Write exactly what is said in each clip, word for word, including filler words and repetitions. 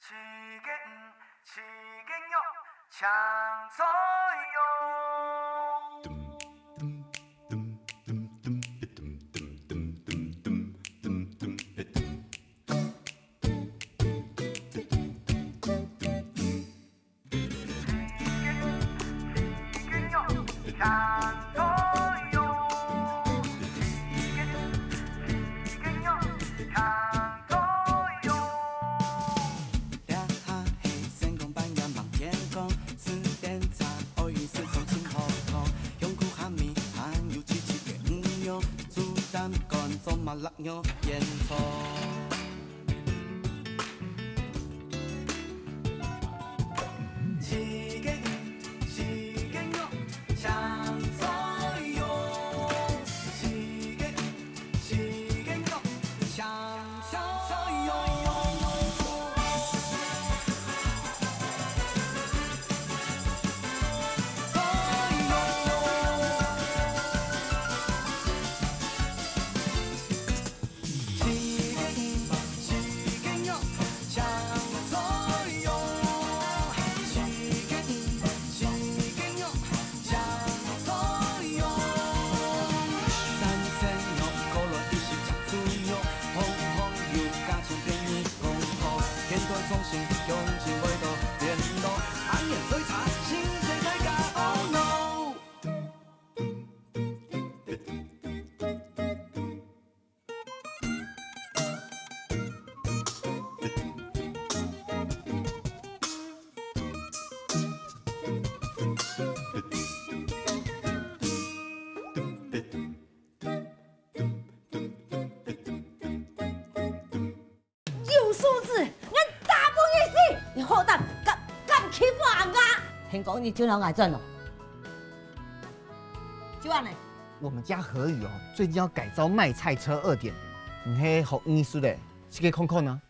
个鱼，飼个肉，青菜肉。有素質，俺打不你死！你好膽，敢，敢欺負俺啊？聽講你就摎𠊎轉咯。就恁呢。我們家何宇哦，最近要改招賣菜車二點零，你係學藝術的，去給看看呢。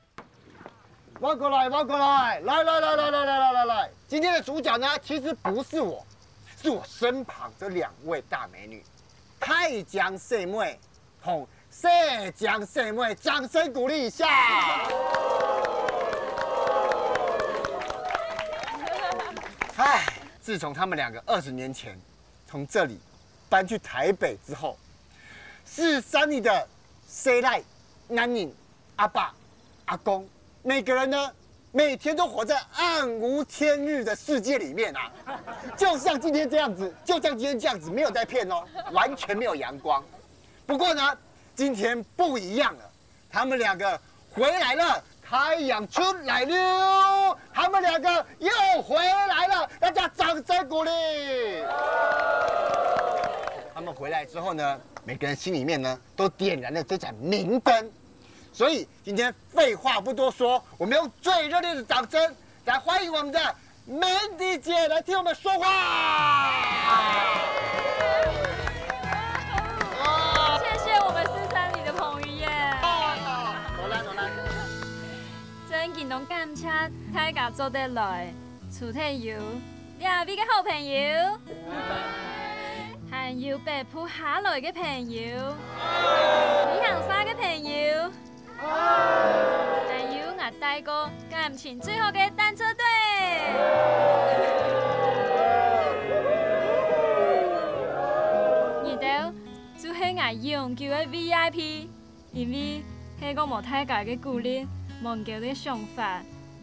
我過來，我過來，來來來來來來來來來，今天的主角呢，其實不是我，是我身旁這兩位大美女，大靚細妹 同細靚細妹掌聲鼓勵一下。唉，自從他們兩個二十年前從這裡搬去台北之後，四三里的細倈、男人、阿爸、阿公，每個人呢，每天都活在暗無天日的世界裡面啊，就像今天這樣子，就像今天這樣子，沒有在騙哦，完全沒有陽光。不過呢，今天不一樣了，他們兩個回來了，太陽出來了，他們兩個又回來了，大家掌聲鼓勵。他們回來之後呢，每個人心裡面呢，都點燃了這盞明燈。所以今天廢話不多說，我們用最熱烈的掌聲來歡迎我們的 Mandy 姐來替我們說話。謝謝我們四三里的彭於晏。好啦，好啦。真經當感謝大家做得來，除忒有這位个好朋友，還有北部下來个朋友，旅行社个朋友， 還有𠊎帶過感情最好个單車隊。你兜就係𠊎永久个V I P，因為係講無大家个鼓勵，無你兜个想法，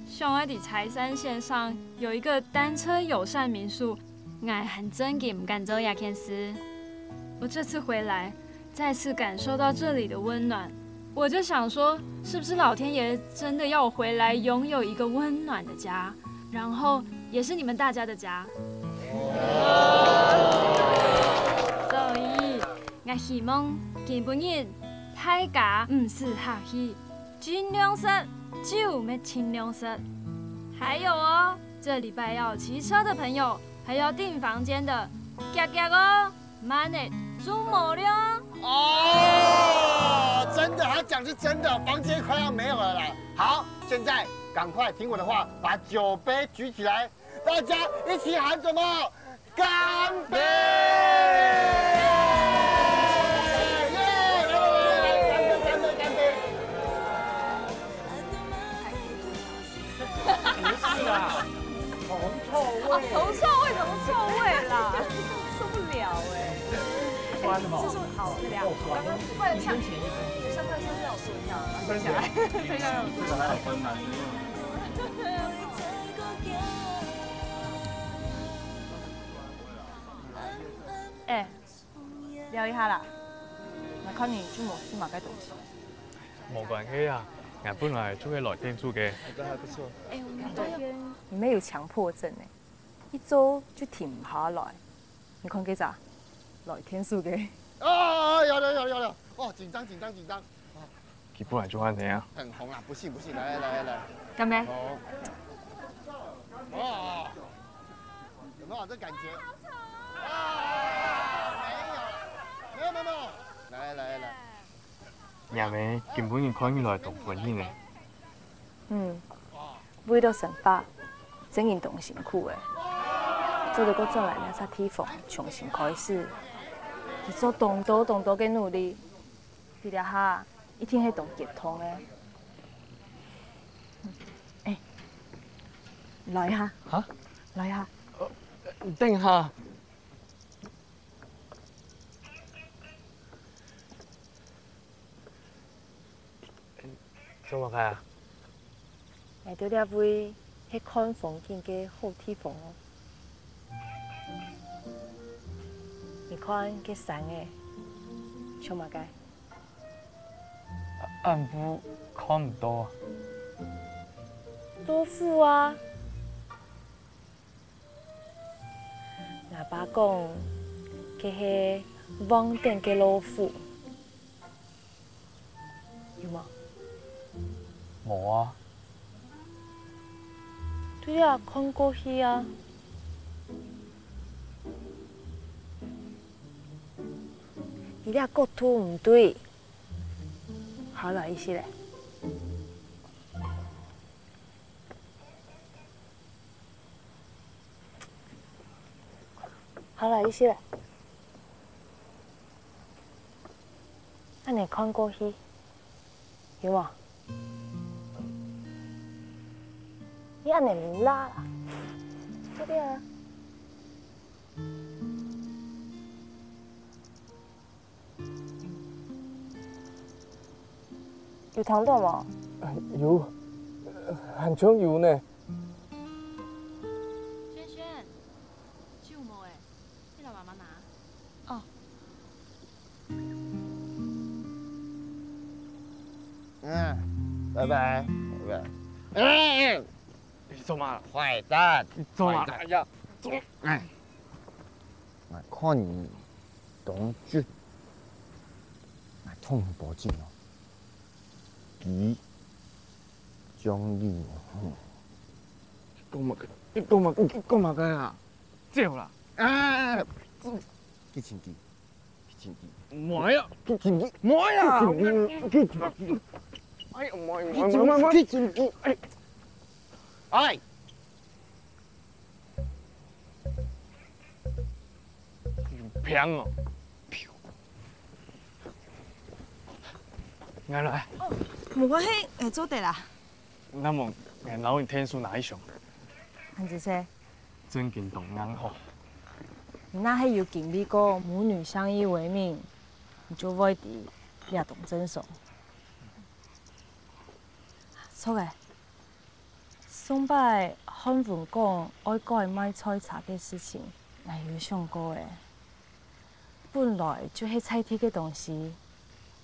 想愛在財山線上有一個單車友善民宿，𠊎還真經毋敢做這件事。我這次回來， 再次感受到這裡的溫暖，我就想說，是不是老天爺真的要我回來擁有一個溫暖的家，然後也是你們大家的家？所以，𠊎希望今晡日大家毋使客氣，盡量食，就愛盡量食。還有哦，這禮拜要騎車的朋友，還要訂房間的，遽遽哦！ 慢了，就無了。哦，真的，他講是真的，房間快要沒有了啦。好，現在趕快聽我的話，把酒杯舉起來，大家一起喊什麼？乾杯！耶！來來來來來，乾杯乾杯乾杯！啊，铜臭味怎么臭味啦？受不了哎、欸。这是好，这两个，刚刚为了像，像那个香料水一样，然后接下来，这个还有分吗？哎、聊一下啦，我看你就没吃嘛，该东西。没关系啊，俺本来就会来店住个。哎，我们这边没有强迫症哎，一周就停不下来。你看这咋？来天数个。啊，有了有了有了！哦，紧张紧张紧张！佢本来就安尼啊。很红啊，不信不信，来来来来。干杯！哦，哦，有没有这感觉？啊，没有，没有没有没有，来来来。 若姆今晡日看起來當歡喜呢。嗯，為了生活，真經當辛苦欸。做得過轉來這隻地方重新開始，佢做當多當多个努力，比這下一定係當激動个。欸，來一下，哈？來一下。等一下。 做麼个啊？𠊎兜這位係看風景个好地方哦。你看該山仔，像麼个？恁烏看毋到啊。老虎啊！ 吾爸講，該係黃燈个老虎，有無？無啊。對啊，看過去啊。你這角度毋對，下來一息仔。 下來一息仔。恁仔看過去，有無？你恁仔毋罅啦，對毋對啊？ 有聽到無？有，還像有呢。軒軒，酒無欸，你來慢慢拿。哦。嗯，拜拜，拜拜。哎，哎，你做麼？壞蛋，你做麼？壞蛋。哎呀，做，哎。 𠊎看你當俊，𠊎同你保證哦，佢中意你。你講麼个？你講麼个？你講麼个啊？走啦！哎，哎，哎，去尋佢，去尋佢。莫啊！去尋佢。莫啊！去尋佢，去尋佢。哎呀，莫，莫，莫，莫，去尋佢。哎，哎。 有病哦！𠊎來。哦，無關係，𠊎做得啦。那麼，𠊎摎你𢯭手拿一箱。恁仔細。真經當硬吼。你若係有經歷過母女相依為命，你就會知這當正常。著个。 上擺漢文講愛改賣菜茶个事情，𠊎有想過欸。本來就係在地个東西，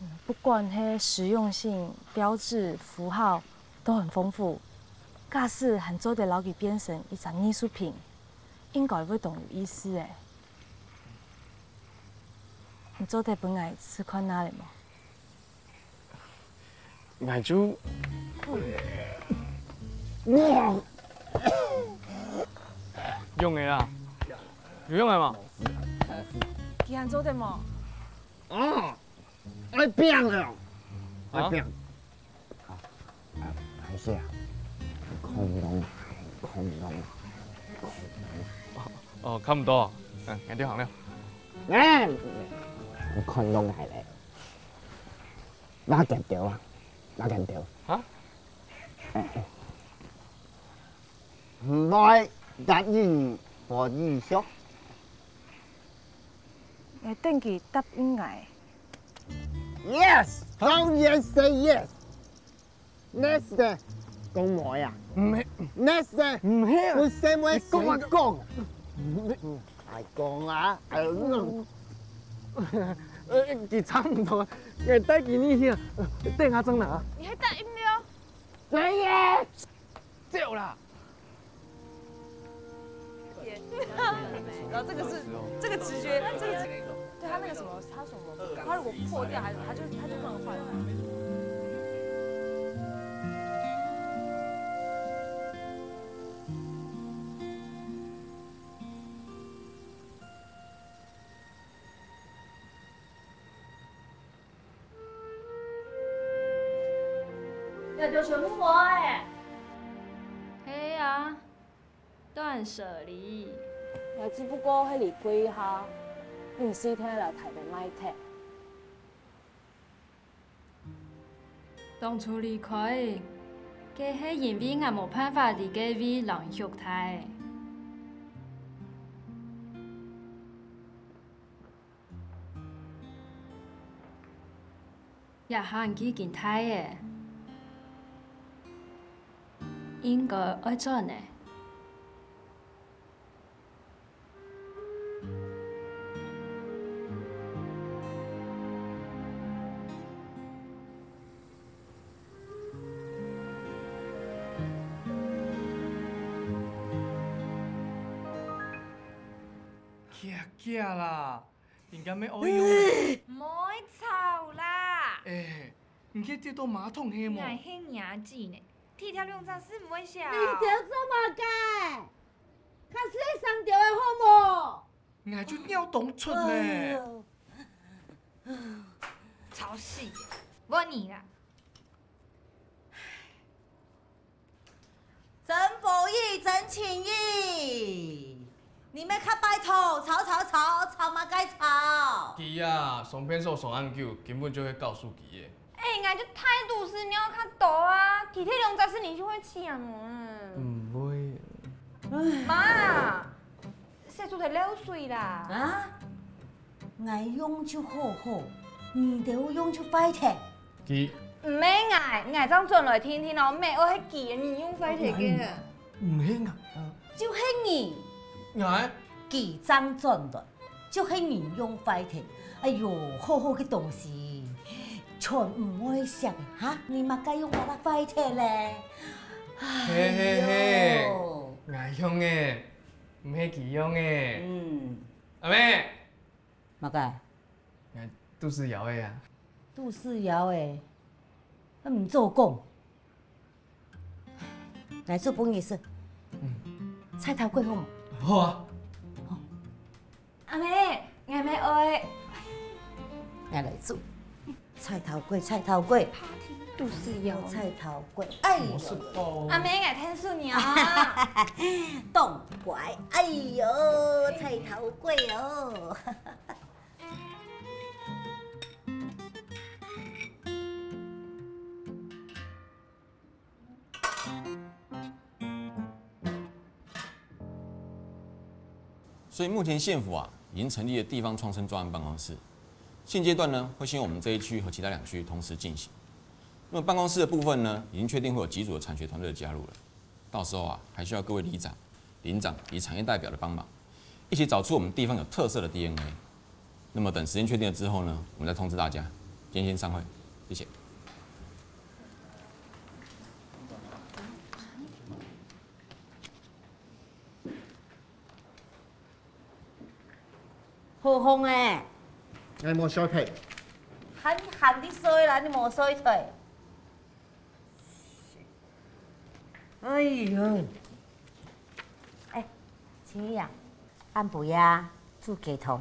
嗯，不管係實用性、標誌、符號，都很豐富。假使還做得摎佢變成一隻藝術品，應該會當有意思欸。你做得分𠊎試看啊咧無？ 𠊎就，哇！用个啦，有用个嘛？佢還做得無？啊，愛拚了，愛拚。啊，還係啊，空洞，空洞。哦，看毋到，嗯，𠊎兜行了。哎，空洞來了。 拿鉗頭啊，拿鉗頭。哈？毋會，答應和你說。𠊎等佢答應𠊎。Yes，當然say yes。Next，講無啊？毋係，next，毋係啊，你先會你講啊先講。毋係，愛講啊，愛講。呃，佢差毋多，𠊎帶佢入去啊，等下正拿。你還答應了？Say yes。走啦。 然后这个是这个直觉，这个直觉，对他那个什么，他什么，他如果破掉还是什么，他就他就不能换了。要就全部无哎。系啊，斷捨離。𠊎只不過係離開一下，毋使天來台北賣忒。當初離開，該係因為𠊎無辦法在該位留兄弟。 這下佢已經大了，應該愛轉了。遽遽啦！ 人家乜愛用。毋好吵啦！欸，你去跌到馬桶係無？𠊎係若姊呢，鐵條兩隻字毋會寫哦。你條做麼个？較細聲點仔好無？𠊎就尿當出呢。哎喲。吵死！換你啦！ 真不義，真情義！你們較拜託，吵吵吵，吵麼个吵？佢啊，上便所上恁久，根本就係教書佢个。欸，𠊎就態度係你愛較多啊，體貼兩隻字你就會氣啊，無？毋會。媽，洗出來漏水啦！啊？ 𠊎用就好好，你兜用就壞忒。佢毋係𠊎，𠊎正轉來定定哦，毋係，係佢，你用壞忒个。毋係𠊎啊。就係你。𠊎？佢正轉來，就係你用壞忒。哎喲，好好个東西，全毋愛惜个哈，你麼个用到佢壞忒咧？嘿嘿嘿，哎喲。𠊎用个，毋係佢用个。嗯。阿姆。 麼个？𠊎肚屎枵个啊。肚屎枵个，你毋早講。來煮分你食。嗯。菜頭粿好無？好啊。阿姆，𠊎乜愛。𠊎來煮。 菜頭粿，菜頭粿。肚屎枵。菜頭粿，哎喲。阿姆，𠊎𢯭手你啊。當乖，哎喲，菜頭粿哦。 所以目前縣府啊，已經成立了地方創生專案辦公室。現階段呢，會先由我們這一區和其他兩區同時進行。那麼辦公室的部分呢，已經確定會有幾組的產學團隊的加入了。到時候啊，還需要各位里長、鄰長及產業代表的幫忙，一起找出我們地方有特色的D N A。那麼等時間確定了之後呢，我們再通知大家。今天先散會，謝謝。 好風欸！𠊎無睡忒。喊你喊你睡啦，你無睡忒。哎喲！欸，青怡啊，暗晡夜煮雞湯，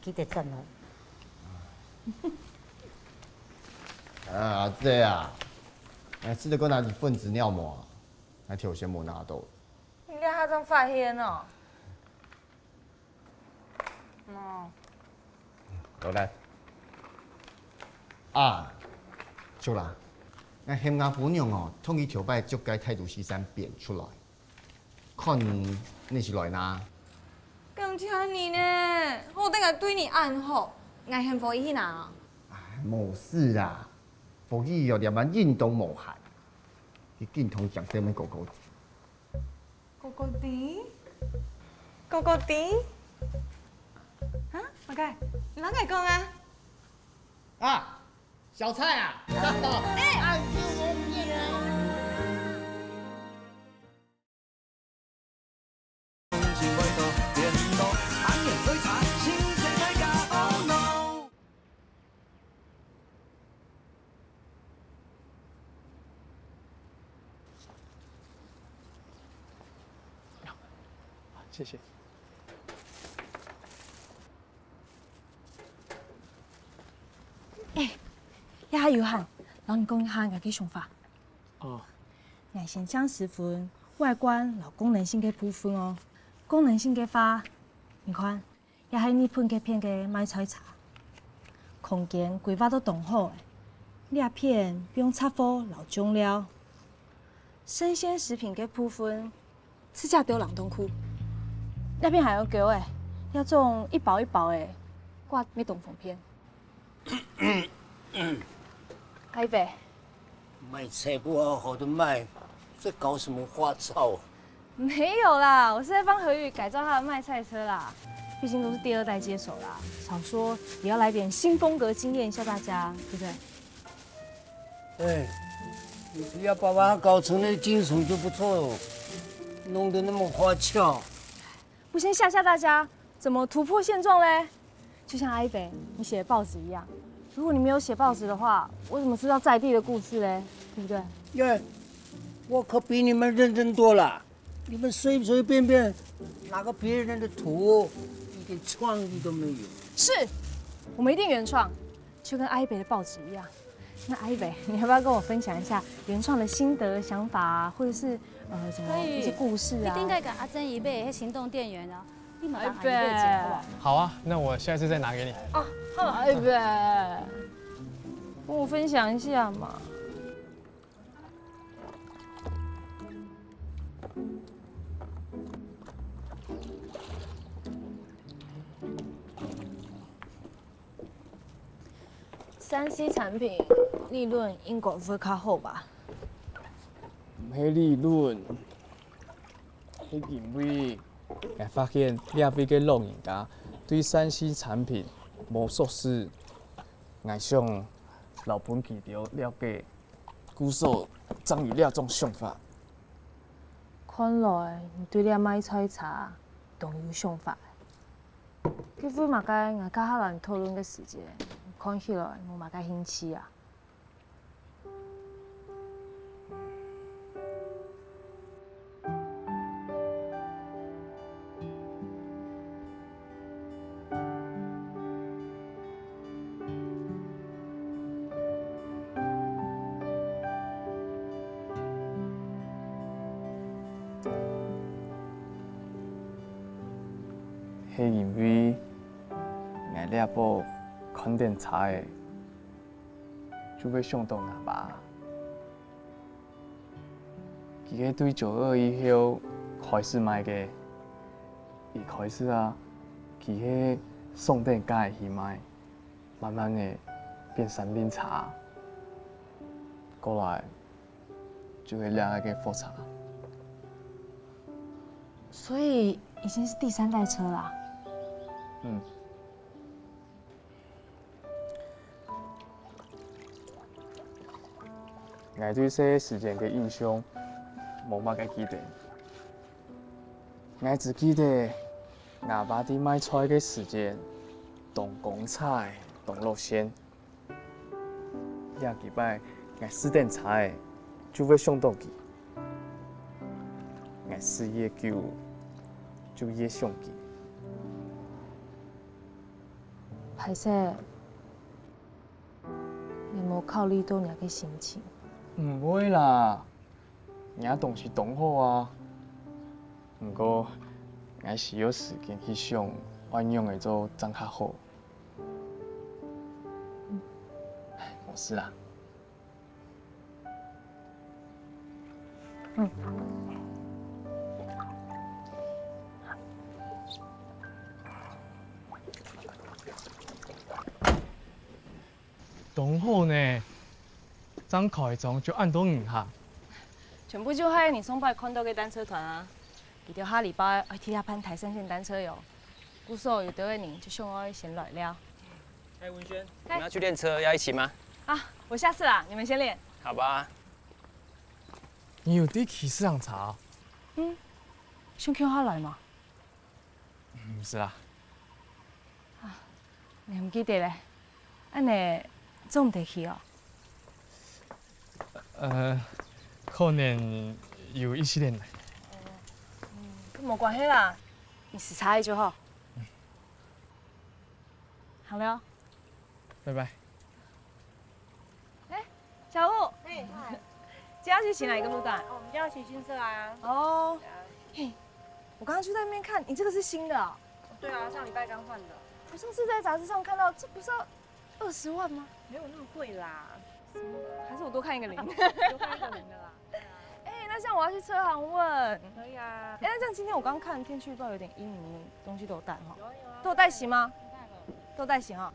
記得轉來。啊，阿姊啊，𠊎試著過拿一份資料無啊？𠊎頭先無拿著。你這下正發現哦？ 哦。老弟。啊，著啦，𠊎喊吾餔娘哦，同佢頭擺著个大肚西衫變出來。看你，你是來拿？感謝你呢，好得𠊎對你恁好，𠊎喊火衣去拿啊。哎，無事啦，火衣有點慢，運動無閒，你緊同講這門哥哥。哥哥弟？哥哥弟？啊？麼个？你哪个講啊？啊，小蔡啊！哎！啊，你就無見啊！ 謝謝。哎，這下有閒，摎你講一下𠊎个想法。哦。𠊎先將十分外觀摎功能性个部分哦。功能性个話，你看， 這係日本該片个賣菜車，空間規劃到當好欸。這片放雜貨摎醬料，生鮮食品个部分，自家丟冷凍庫。這片還有狗欸，這種一包一包欸，掛乜當方便。阿伯， 賣菜不好好的賣，在搞什麼花招啊？沒有啦，我是在幫何宇改造他的賣菜車啦。畢竟都是第二代接手啦，想說也要來點新風格，驚豔一下大家，對不對？哎，你不要把它搞成那驚悚就不錯了，弄得那麼花俏。 不先嚇嚇大家，怎麼突破現狀嘞？就像阿一北，你寫報紙一樣，如果你沒有寫報紙的話，我怎麼知道在地的故事嘞？對不對？耶，我可比你們認真多了。你們隨隨便便拿個別人的圖，一點創意都沒有。是，我們一定原創，就跟阿一北的報紙一樣。 那阿一北，你要不要跟我分享一下原創的心得、想法啊，或者是呃什麼一些故事啊？你頂擺佮阿珍姨買个行動電源啊，你嘛當阿一北借好不好？好啊，那我下次再拿給你。哦，好，阿一北，跟我分享一下嘛。 三C產品利潤應該會較好吧？毋係利潤，係因為𠊎發現這位个老人家對三C產品無熟識，𠊎想摎分佢兜了解，故所正有這種想法。看來你對這賣菜車當有想法。 該為麼个𠊎佮佢討論个時節，看起來無麼个興趣啊？係因為𠊎這駁看等車仔，就會想到吾爸。佢係對九二一後開始買个，一開始啊，佢係送等家去賣，慢慢仔變三輪車，過來 就係這个貨車。所以已經是第三代車啦。嗯。𠊎對這个時間个印象無麼个記得。𠊎只記得吾爸在賣菜个時間，當光彩，當樂線。 這幾擺𠊎駛等車仔，就會想到佢。𠊎駛越久，就越想佢。歹勢，𠊎無考慮到若个心情。毋會啦，若東西當好啊。毋過，𠊎需要時間去想，愛仰仔做正較好。 無事啦。嗯。當好呢，正開張就恁多人客。全部就係你上擺看到个單車團啊！佢兜下禮拜愛去該辦台三線單車遊，故所有兜个人就想愛先來尞。哎，文軒，嗨。你們要去練車，要一起嗎？啊，我下次啦，你們先練。好吧。你有在騎自行車啊？嗯，想共下來嘛？毋係啦。 你毋記得咧？恁呢做毋得去哦。呃，可能有一息仔難。嗯，無關係啦，你駛差仔就好。好了。拜拜。 哎，小吳，哎，嗨。今天要去騎哪一個路段？哦，我們今天要騎新車啊。哦，對啊。嘿，我剛剛就在那邊看，你這個是新的哦。對啊，上禮拜剛換的。我上次在雜誌上看到，這不是要二十萬嗎？沒有那麼貴啦。什麼？還是我多看一個零？多看一個零的啦。對啊。哎，那這樣我要去車行問。可以啊。哎，那這樣今天我剛剛看天氣預報有點陰，你們東西都有帶哈？有啊有啊。都有帶齊嗎？都帶了。都有帶齊哈？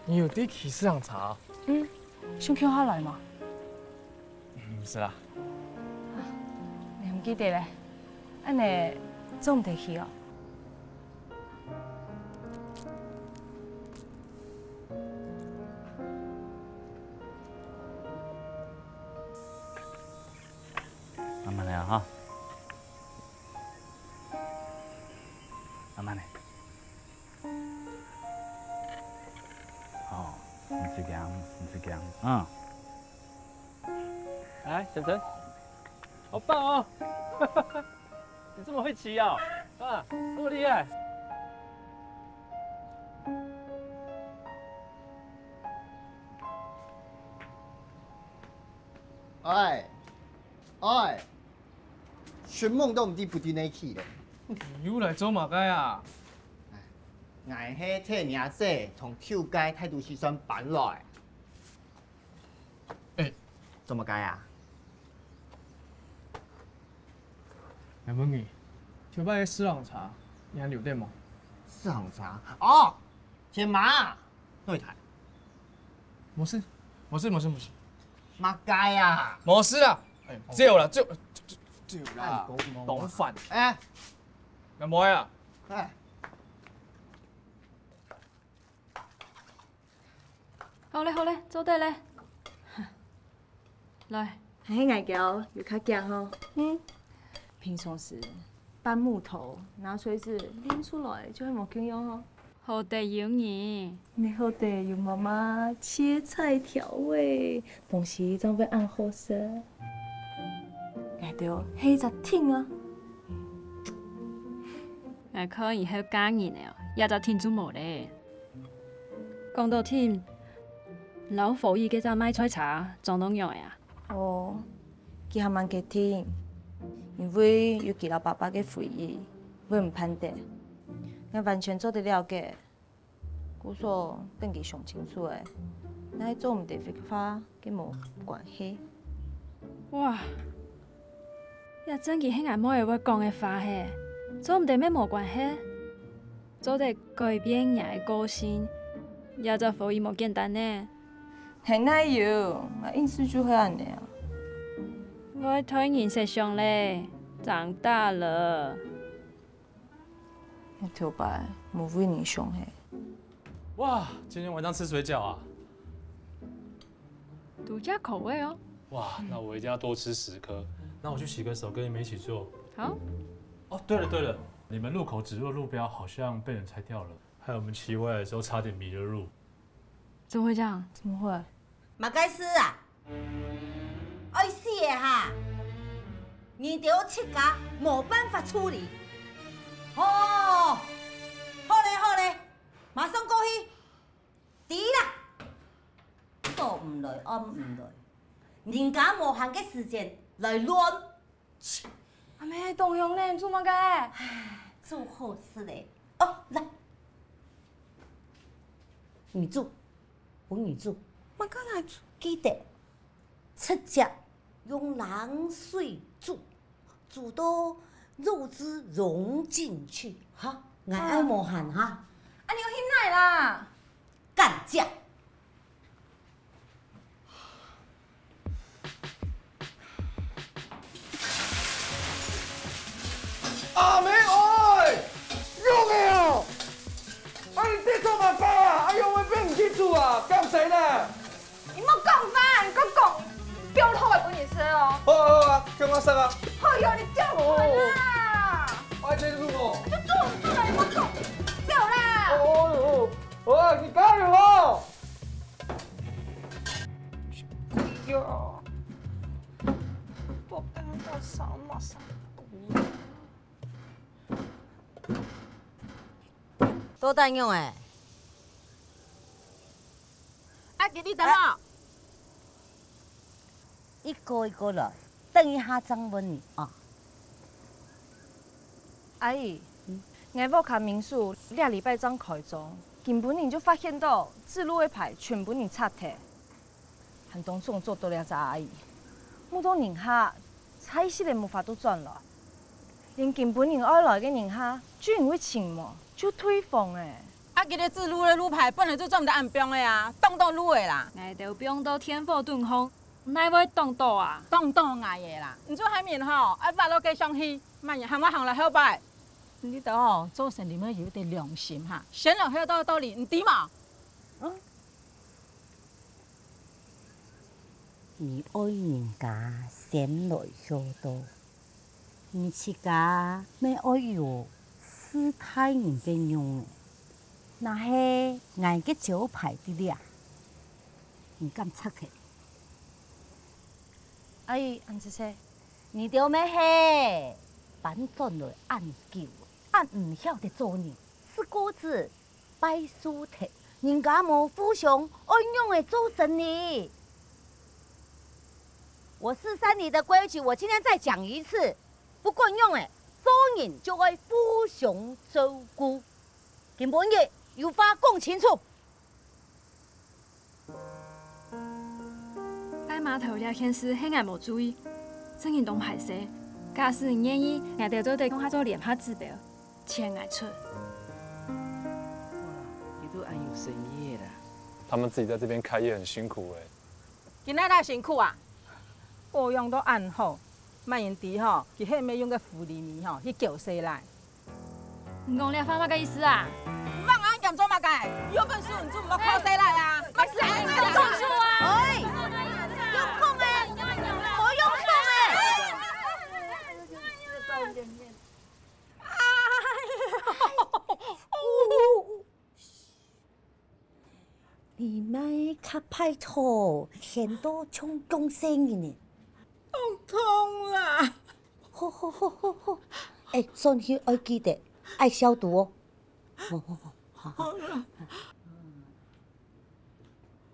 你有在騎自行車啊？嗯，想共下來嘛？毋係啦。你毋記得咧？恁呢做毋得去哦。慢慢來啊，哈。 慢慢來。哦，毋使驚，毋使驚，嗯。來，晨晨，好棒哦！你這麼會騎哦，啊，這麼厲害！哎，哎， 尋夢都毋知飛到哪去咧。你又來做麼个啊？𠊎係替若姐同舊家大都市線搬來。欸，做麼个啊？𠊎問你，頭擺个自行車，你還留等無？自行車？哦，天馬！ 哪一台？無事，無事，無事，無事。麼个啊？無事啦。欸，走啦，走，走，走啦。當煩。欸，𠊎無愛啊。欸。好咧，好咧，做得咧。 來，還係𠊎教，有較遽吼。嗯，平常時搬木頭，拿錘子掔出來就會無共樣吼。好得有你。你好得有媽媽切菜調味，東西正會恁好食。𠊎兜係一隻team啊。𠊎看以後嫁人了，這隻team就無咧。講到team， 摎火姨該隻賣菜車撞到仰仔啊？哦，佢還吂決定，因為有佢摎爸爸个回憶，會毋盼得。𠊎完全做得了解，故所等佢想清楚咧，若係做毋得个話，該無關係。哇，這正經係𠊎妹仔會講个話嘿，做毋得乜無關係。 做得改變若个個性，這隻火姨無簡單呢。係哪有，𠊎意思就係恁呢啊。會代人設想咧，長大了。𠊎頭擺無為你想嘿。哇，今天晚上吃水餃啊？ 獨家口味哦。哇，那我一定要多吃十顆。那我去洗個手，跟你們一起做。好。哦，對了對了，你們路口指路的路標好像被人拆掉了，害我們騎回來的時候差點迷了路。怎麼會這樣？怎麼會？麼个事啊？愛死个哈！你兜自家無辦法處理。哦，好咧好咧，馬上過去。 知啦，做毋來，安毋來，人家無閒个時間來亂。阿姆，當香呢，煮麼个？煮好食个。哦，來，你煮，分你煮。麼个來煮？記得，直接用冷水煮，煮到肉汁融进去，哈，𠊎愛無閒哈。啊，你愛去哪啦？幹架。阿妹，哎，用个哦！哎，你在做麼个啊？哎呦，我被你记住啊，干谁呢？ 你莫講話，你閣講，表好个分你食哦。好啊，好啊，叫我食啊。哎喲，你掉款啦！我愛先入哦。就做出來，你莫講，走啦。哦喲，好啊，你加油哦。哎喲，我剛剛少嘛少。 到底仰仔？啊，今日等我。一個一個來，等一下正問你啊。阿姨，𠊎屋下民宿這禮拜正開張，今晡日就發現到子路个牌全部人拆忒。 還當想做到這隻阿姨，無到人客，差一息仔無法度轉來。連今晡日愛來个人客，就因為尋無，就退房了。啊，佢个子路个路牌本來就做毋得恁放个啊，擋到路个啦。𠊎兜放到電火頂項，哪會擋到啊？擋到𠊎个啦，你就喊人吼，愛挖落街上去，麼人喊𠊎行來後擺。你兜吼，做生理愛有點良心哈，先來後到道理，你知無？嗯。 你愛人家先來後到，你自家乜愛有識大人个樣仔。若係𠊎个招牌在這，你敢拆忒？阿姨，恁仔細。你兜乜係搬轉來恁久，恁毋曉得做人，食果子 拜樹頭，人家無互相，愛仰仔做生理？我四三零的規矩，我今天再講一次，不管仰仔，做人就愛互相照顧。今晡日有話講清楚。拜碼頭這件事係𠊎無注意，真經當歹勢。假使你願意，𠊎兜做得共下做聯合指標。 錢𠊎出。好啦，佢都恁有誠意个啦。他們自己在這邊開業很辛苦欸。今仔哪辛苦啊？保養到恁好，麼人知吼，佢係毋係用个福利米吼去救細賴。你講這話麼个意思啊？你望𠊎恁嚴做麼个？有本事你就毋好靠細賴啊！莫死啊！你講錯啊！喂，用講个，無用講个。 你莫較拜託，顯到像降細人呢。當痛啦！好好好好好，欸，轉去愛記得，愛消毒哦。好好好，好好。好啦。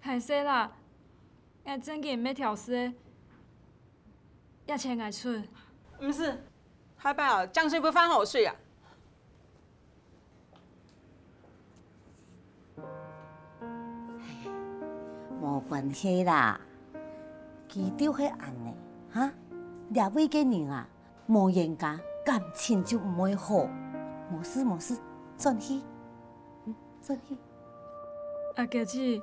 歹勢啦，𠊎真經毋係挑事，這錢𠊎出。毋使，下擺哦，漳水毋犯河水啊。 無關係啦，佢就係恁呢，哈？這位个人啊，無冤家，感情就毋會好。無事無事，轉去，嗯，轉去。阿嬌姊，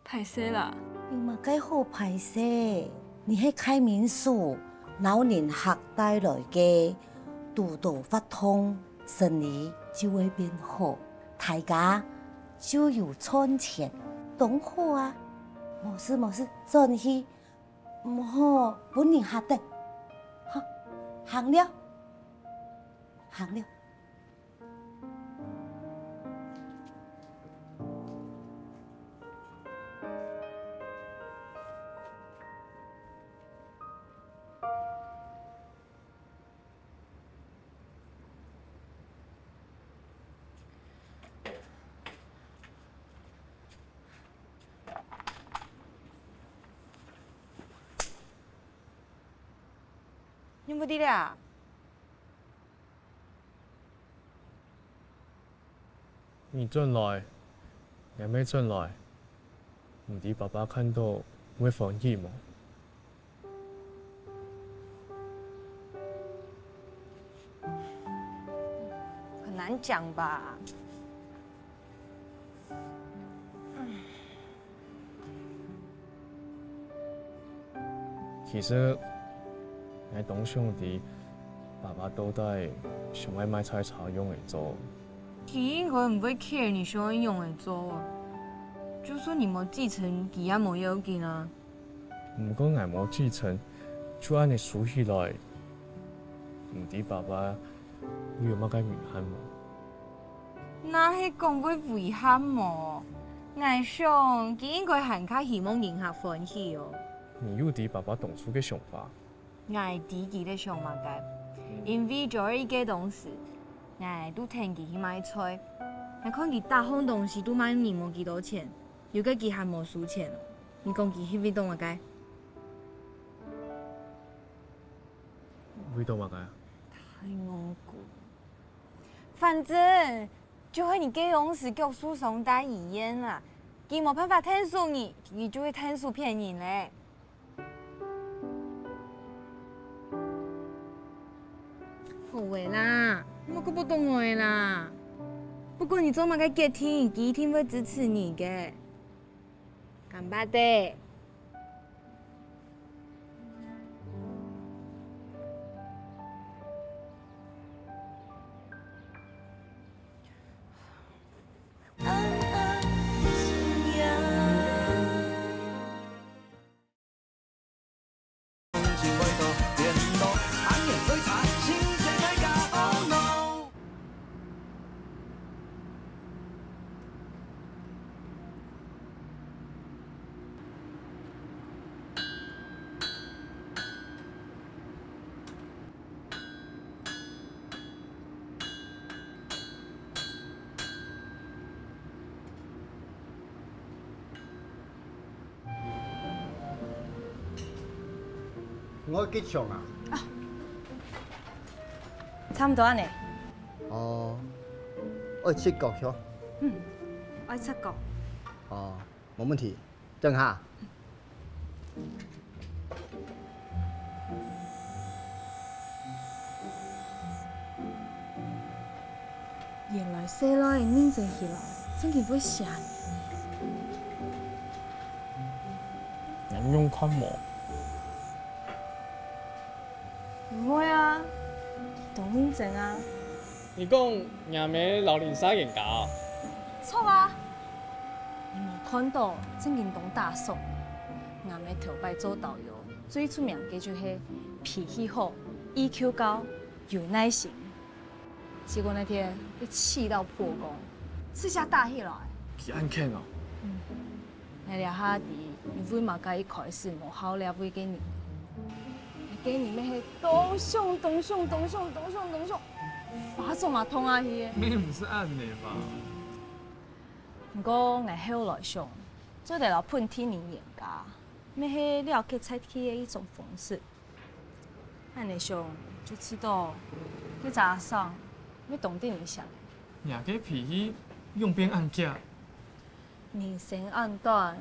歹勢啦。有麼个好歹勢？你係開民宿，摎人客帶來个，堵到活動，生理就會變好，大家就有賺錢，當好啊！無事無事，轉去，毋好分人嚇著。好，行了，行了。 你毋知咧啊？ 你轉來，𠊎乜轉來，毋知爸爸看著會歡喜無？講吧。其實，𠊎當想知爸爸到底想愛買菜車仰仔做。佢應該毋會care你想愛仰仔做啊。就算你無繼承，佢也無要緊啊。 毋過𠊎無繼承，就恁仔收起來，毋知爸爸會有麼个遺憾無？若係講會遺憾無？𠊎想，佢應該還較希望人客歡喜哦。你又知爸爸當初个想法？𠊎知佢在想麼个，因為Jory个當時，𠊎都跈佢去買菜，𠊎看佢逐項東西都買毋無幾多錢，有个佢還無收錢哦。 你講佢係為著麼个？為著麼个啊？太戇牯。反正就係你該央時腳受傷戴醫院啊，佢無辦法𢯭手你，佢就會𢯭手別人咧。好个啦，莫過不懂我个啦。不管你做麼个決定，佢一定會支持你个。 干巴爹。𠊎結帳啊。啊，差毋多恁仔。哦，愛切割吼？嗯，愛切割。哦，無問題。等下。 原來細賴認真起來，正經會寫呢。恁樣看無？毋會啊，佢當認真啊。你講若姆摎鄰舍冤家哦？著啊！你無看到，正經當打爽。若姆頭擺做導遊，最出名个就係脾氣好、E Q高、有耐心。 結果該天，佢氣到破功，直接打起來。佢恁譴哦！嗯，𠊎這下知，你為麼个一開始無好這位个人。該人乜係當兇、當兇、當兇、當兇、當兇，巴掌嘛痛下去个。乜毋係恁仔吧？毋過𠊎後來想，做得摎本地人冤家，乜係了解在地个一種方式。 恁仔想就知道，該隻阿桑會當得人惜。若个脾氣仰變恁激？人生恁短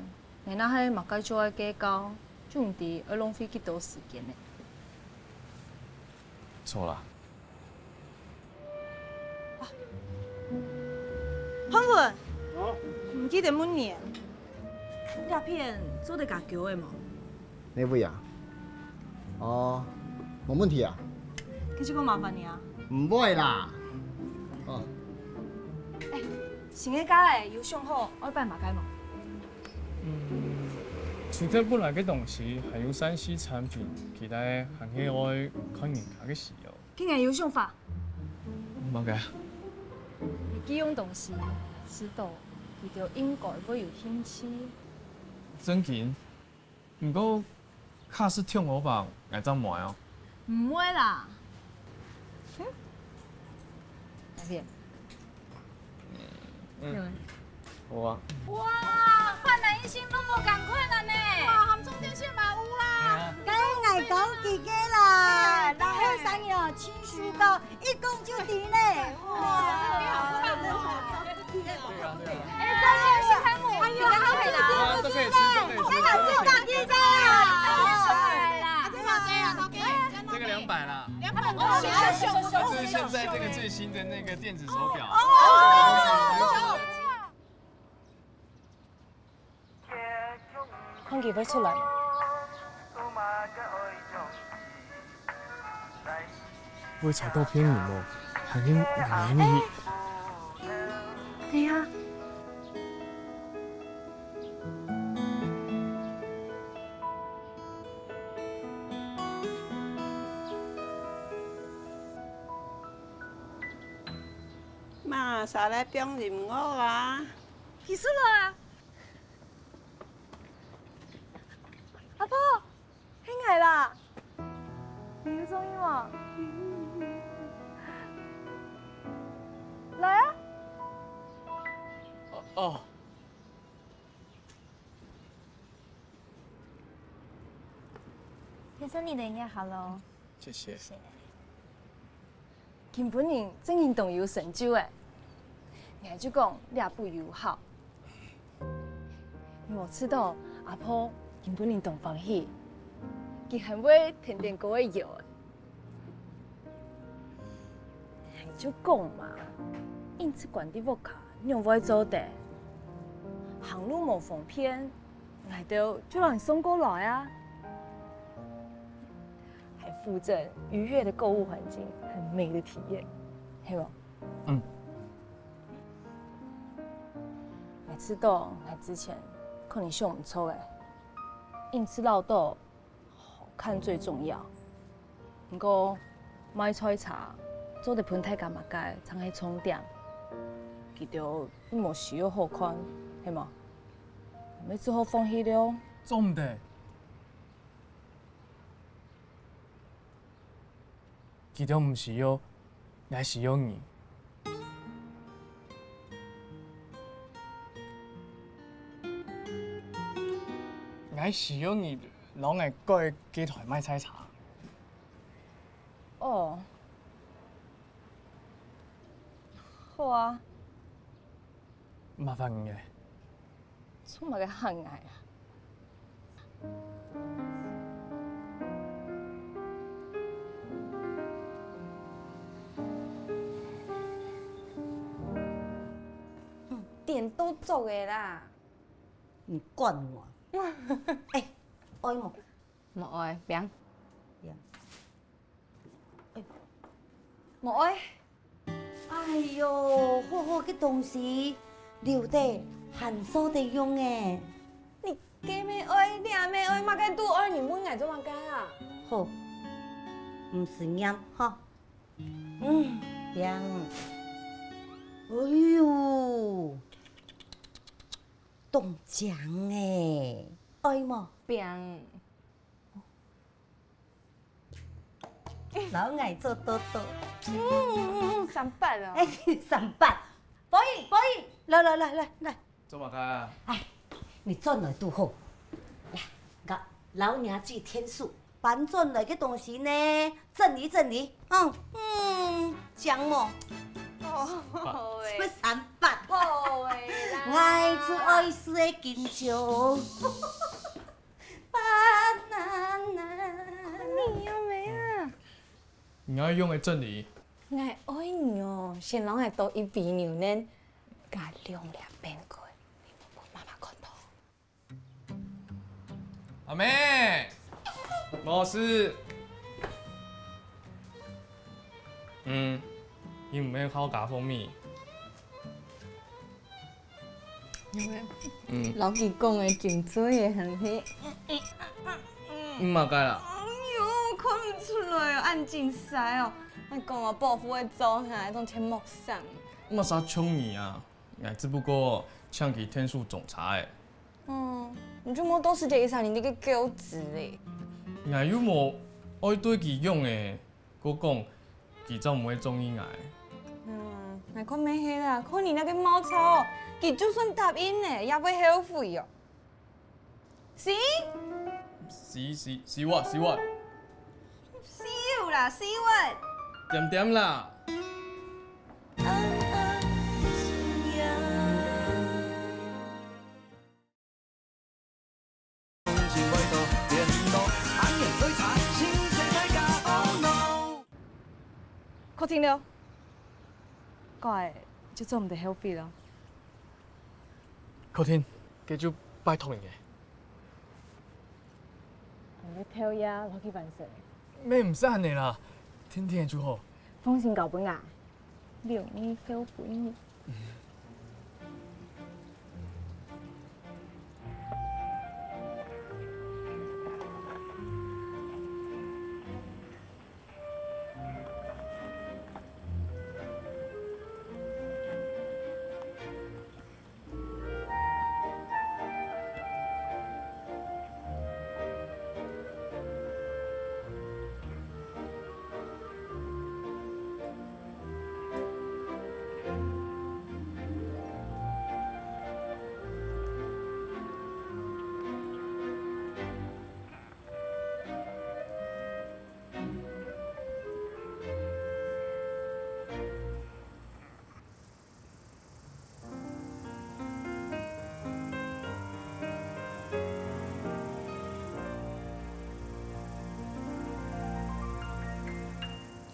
，𠊎若係麼个就愛計較，就毋知愛浪費幾多時間呢。著啦。 漢文，哦？毋記得問你，這片做得加鉤仔無？哪位啊？哦，無問題啊。該就過麻煩你啊。毋會啦。哦。欸，新个家仔有想好愛擺麼个無？嗯，除忒本來个東西，還有三C產品，其他還係愛看人家个需要。 今日有想法。麼个？有幾樣東西，知道佢兜應該會有興趣。正經？毋過，假使暢好吧，𠊎正買哦。毋會啦。嗯？哪片？ 嗯，有欸。好啊。哇，煥然一新攏無仝款啊呢！哇，含充電線嘛有啦。哎呀。該𠊎講幾个啦，哎，然後三有親屬到，一講就知呢。哇，哎，真的是看我，哎呦，好可愛啦。啊，都可以吃，都可以吃。哎呀，這個幾个啊？哎呀，這個幾个啊？這個兩百啦。兩百。这是现在这个最新的那个电子手表。看佢會出來無？會吵到別人無？還係難以。對啊。 嘛，煞來放音樂啊！起勢了啊！阿婆，係𠊎啦！你有中意無？來啊！哦，哦。先生，你的飲料好了哦。謝謝。謝謝。 今晡日真經當有成就欸！𠊎就講這步有效。你無試著阿婆今晡日當歡喜，佢還會天天過來搖欸。𠊎就講嘛，一直關在屋下，仰會做得？行路無方便，𠊎兜就摎你送過來啊！ 還附贈愉悅的購物環境，很美的體驗，係無？嗯。𠊎知著𠊎之前可能想毋著欸，因此恅著好看最重要。毋過，賣菜茶做得分大家麼个正係重點，佢兜又無需要好看，係無？𠊎乜只好放棄了。做毋得。 佢兜毋需要，𠊎需要你。𠊎需要你摎𠊎改該台賣菜茶。哦，好啊。麻煩你了。 做麼个喊𠊎啊？嗯，顛倒著个啦。你管我？欸，愛無？無愛，餅。餅。欸，無愛。 哎喲，好好个東西，留等還做得用欸。你該乜愛，這乜愛，麼个都愛，你問𠊎做麼个啊？好，毋使念哈。嗯，餅。哎喲，當靚欸，愛無？餅。 摎𠊎做多多。嗯，嗯，嗯，三八哦。欸，三八。寶儀，寶儀，來，來，來，來，來。做麼个啊？哎，你轉來堵好。來，摎，摎若隻天數搬轉來个東西呢，整理整理。嗯，嗯，靚無？好欸。係毋係三八？好欸啦。𠊎最愛食个金蕉。 Banana。你有無啊？你愛用个真理。𠊎愛你哦，先摎𠊎倒一杯牛奶，加兩粒冰塊，你莫分媽媽看到。阿妹，無事。嗯，你毋係好加蜂蜜？ 因為嗯，摎佢講个精髓个係毋，嗯，麼个啦？哎喲，看毋出來哦，恁精細哦！𠊎講哦，保護个做下，當全陌生。麼儕像你啊？𠊎只不過請佢天數種茶个。嗯，你就莫多時節一下你那個狗子嘞。𠊎又無愛對佢用个。 過講，佢正毋會中意𠊎。嗯，𠊎看乜係啦，看你那個毛躁哦，佢就算答應呢，也會後悔哦。死！死，死，死活，死活。死啦，死活！點點啦。確定了？該就做毋得後悔了。確定，該就拜託你了。你个頭也落去完成。乜毋使恁呢啦，定定就好。放心交分𠊎，留你後悔。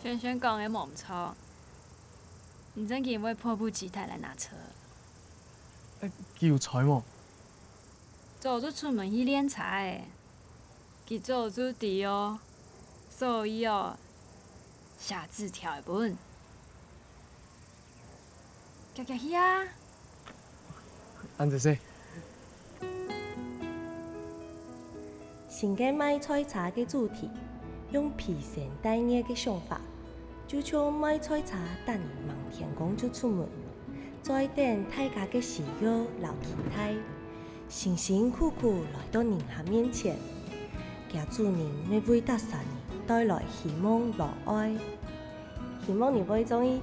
璇璇講个無毋著，你正經會迫不及待來拿車。欸，佢有在無？早就出門去練車了。 佢早就知哦，所以哦，寫紙條分。遽遽去啊！恁仔細。新个賣菜車个主題，用披星戴月个想法，就像賣菜車逐日吂天光就出門，在等大家个需要摎期待。 辛辛苦苦來到人客面前，厥主人乜為逐儕人帶來希望摎愛。希望你會中意。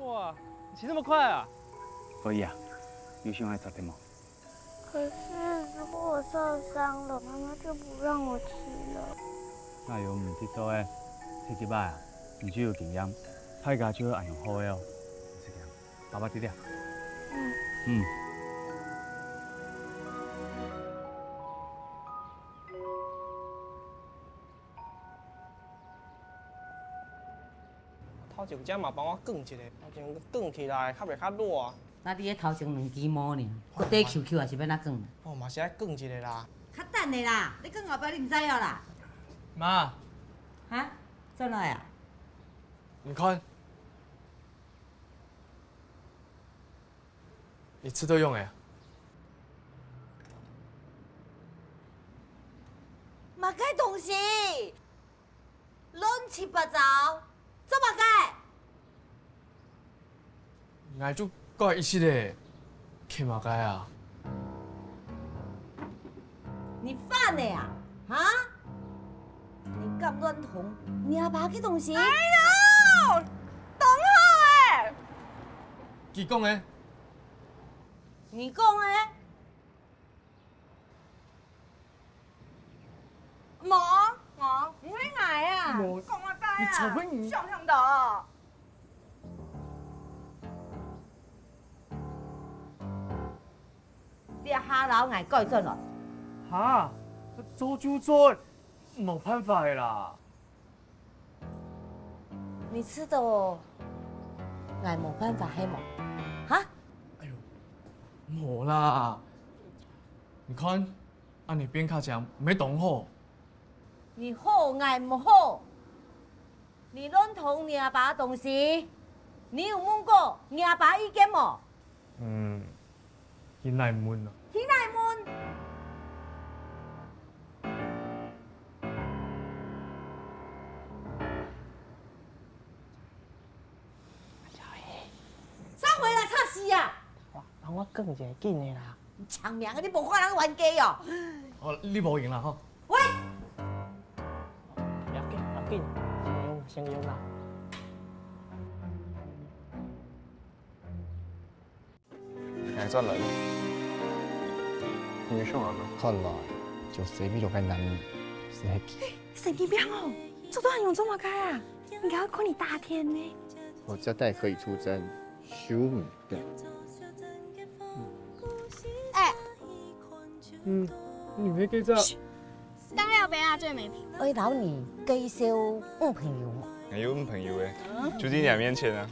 哇，你騎那麼快啊？可以啊，有想愛插電無？可是如果我受傷了，媽媽就不讓我騎了。那有毋得做个，第一擺啊，你就有經驗，大家就會恁樣好个哦。係這樣。 爸爸知了。嗯。嗯。頭前遮嘛幫我捲一下，頭前捲起來較袂較熱啊。啊你个頭前兩支毛爾，骨短QQ也是欲哪捲？哦，嘛是愛捲一下啦。較等咧啦，你捲後壁你毋知哦啦。媽。哈？轉來啊？你看， 你試著用个啊？麼个東西？亂七八糟，做麼个？𠊎就怪一息仔，欠麼个啊？ 你反了啊？哈？你敢亂動若爸个東西？哎喲，當好欸！佢講个。你講个？無，無，毋係𠊎啊！無，講我知啊！你吵死你！想像到。 這下摎𠊎改轉來。哈，做就做，無辦法个啦。你知道𠊎無辦法係無？哈？哎喲，無啦，你看，恁呢變較強，毋係當好。你好𠊎毋好？ 你亂動若爸東西，你有問過若爸意見無？嗯，去哪問啊？去哪問？啥貨啦，吵死啊！哇，幫我捲一下緊个啦！ 你長命个，你無看人冤家哦。哦，你無閒啦吼。喂！毋要緊，毋要緊，先用，先用啦。來，轉來了。你上来了。看来就生病个男人是黑气。神经病哦！做到还用这么开啊？应该要跟你打天呢。我这袋可以出征，十五米。哎，嗯，你没给这。当然要被他最美平。愛摎你介紹女朋友無？還有女朋友誒，就在你面前啊。